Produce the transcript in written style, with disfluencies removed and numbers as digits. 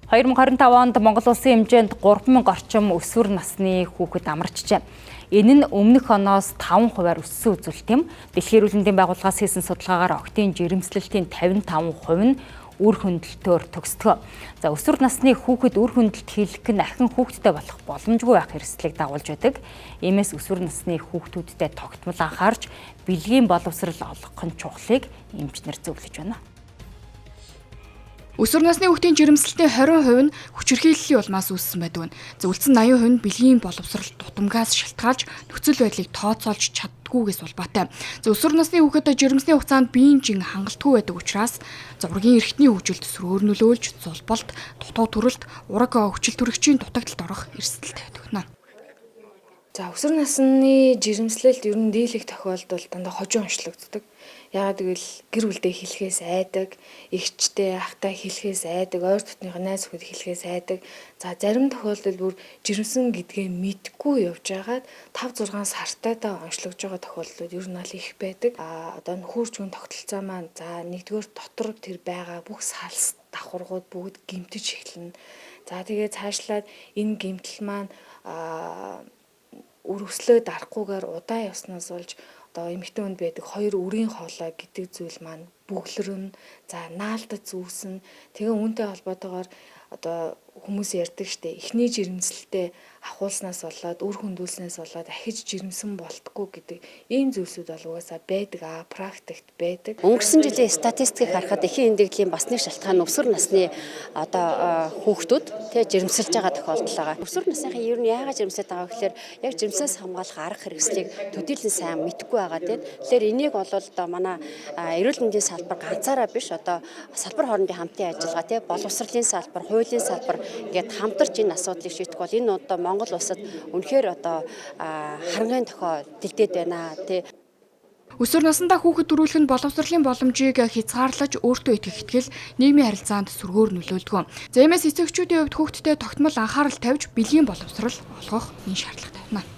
2025 онд Монгол улсын хэмжээнд 3000 орчим өсвөр насны хүүхэд амарчжээ. Энэ нь өмнөх оноос 5%-аар өссөн үзүүлэлт юм. Дэлхийн эрүүл мэндийн байгууллагаас хийсэн судалгаагаар охидын жирэмслэлтийн 55% нь үр хөндлөлтөөр төгсдгөө. За, өсвөр насны хүүхэд үр хөндлөлт хийлгэх нь ахин хүүхэдтэй болох боломжгүй байх эрсдлийг дагуулж байдаг. Иймээс өсвөр насны хүүхдүүдтэй тогтмол анхаарч бэлгийн боловсрал олгох нь чухлыг эмч нар зөвлөж байна. Өсвөр насны хүүхдийн жирэмслэлтийн 20% нь хүчирхийллийн улмаас үүссэн байдаг нь. Үлдсэн 80% нь бэлгийн боловсрал дутамгаас шалтгаалж нөхцөл байдлыг тооцоолж чаддгүйгээс улбаатай. Өсвөр насны хүүхэд жирэмсний хугацаанд биеийн жин хангалтгүй байдаг учраас зургийн эрхтний хөгжилд сөрөөр нөлөөлж, зулбалт, дутуу төрөлт, ураг хүчил төрөгчийн дутагдалд орох эрсдэлтэй байдаг нэ. За, өсвөр насны жирэмслэлт ер нь дийлэх тохиолдолд дандаа хожим онцлогддог. Яагаад гэвэл гэр бүлдээ хэлэхээс айдаг, эгчтэй, ахтай хэлэхээс айдаг, ойр дотныхоо найз нөхөд хэлэхээс айдаг. За, зарим тохиолдолд бүр жирэмсэн гэдгээ мэдэхгүй явж байгаад 5 6 сартайдаа онцлогдож байгаа тохиолдлууд ер нь аль их байдаг. А одоо нөхөрчгүн тогтолцоо маань, за, нэгдүгээр дотор тэр байгаа бүх салс давхаргууд бүгд гэмтэж эхэлнэ. За, тэгээ цаашлаад энэ гэмтэл маань өргөслөө дарахгүйгээр удаан явснаас болж одоо эмэгтэй хүнд байдаг хоёр үрийн хоолой гэдэг зүйл маань бөглөрнө. За, наалдаж үүснэ. Тэгээ үүнтэй холбоотойгоор одоо хүмүүс ярьдаг штэ, эхний жирэмслэлтээ авахуулснаас болоод, үр хөндүүлснээс болоод ахиж жирэмсэн болтгүй гэдэг ийм зүйлсүүд бол угаасаа байдаг, практикт байдаг. Өнгөрсөн жилийн статистикийг харахад эхийн эндэгдлийн бас нэг шалтгаан нь өсвөр насны одоо хүүхдүүд тий жирэмсэлж байгаа тохиолдол байгаа. Өсвөр насныхын ер нь яагаад жирэмсээд байгаа гэхээр яг жирэмсээс хамгаалах арга хэрэгслийг төдийлөн сайн мэдэхгүй байгаа тий. Тэгэхээр энийг бол одоо манай эрүүл мэндийн салбар ганцаараа биш, одоо салбар хоорондын хамтын ажиллагаа тий, боловсролын салбар, хуулийн салбар ингээд хамтарч энэ асуудлыг шийдэх бол энэ одоо Монгол улсад үнэхээр одоо харанхуйн дохио дэлдээд байна тий. Өсвөр насндаа хүүхэд төрүүлэх нь боловсролын боломжийг хязгаарлаж, өөртөө итгэх итгэл, нийгмийн харилцаанд сөргөөр нөлөөлдөг. За, иймээс эцэг эхчүүдийн хувьд хүүхэдтэй тогтмол анхаарал тавьж бэлгийн боловсрол олгох энэ шаардлагатай байна.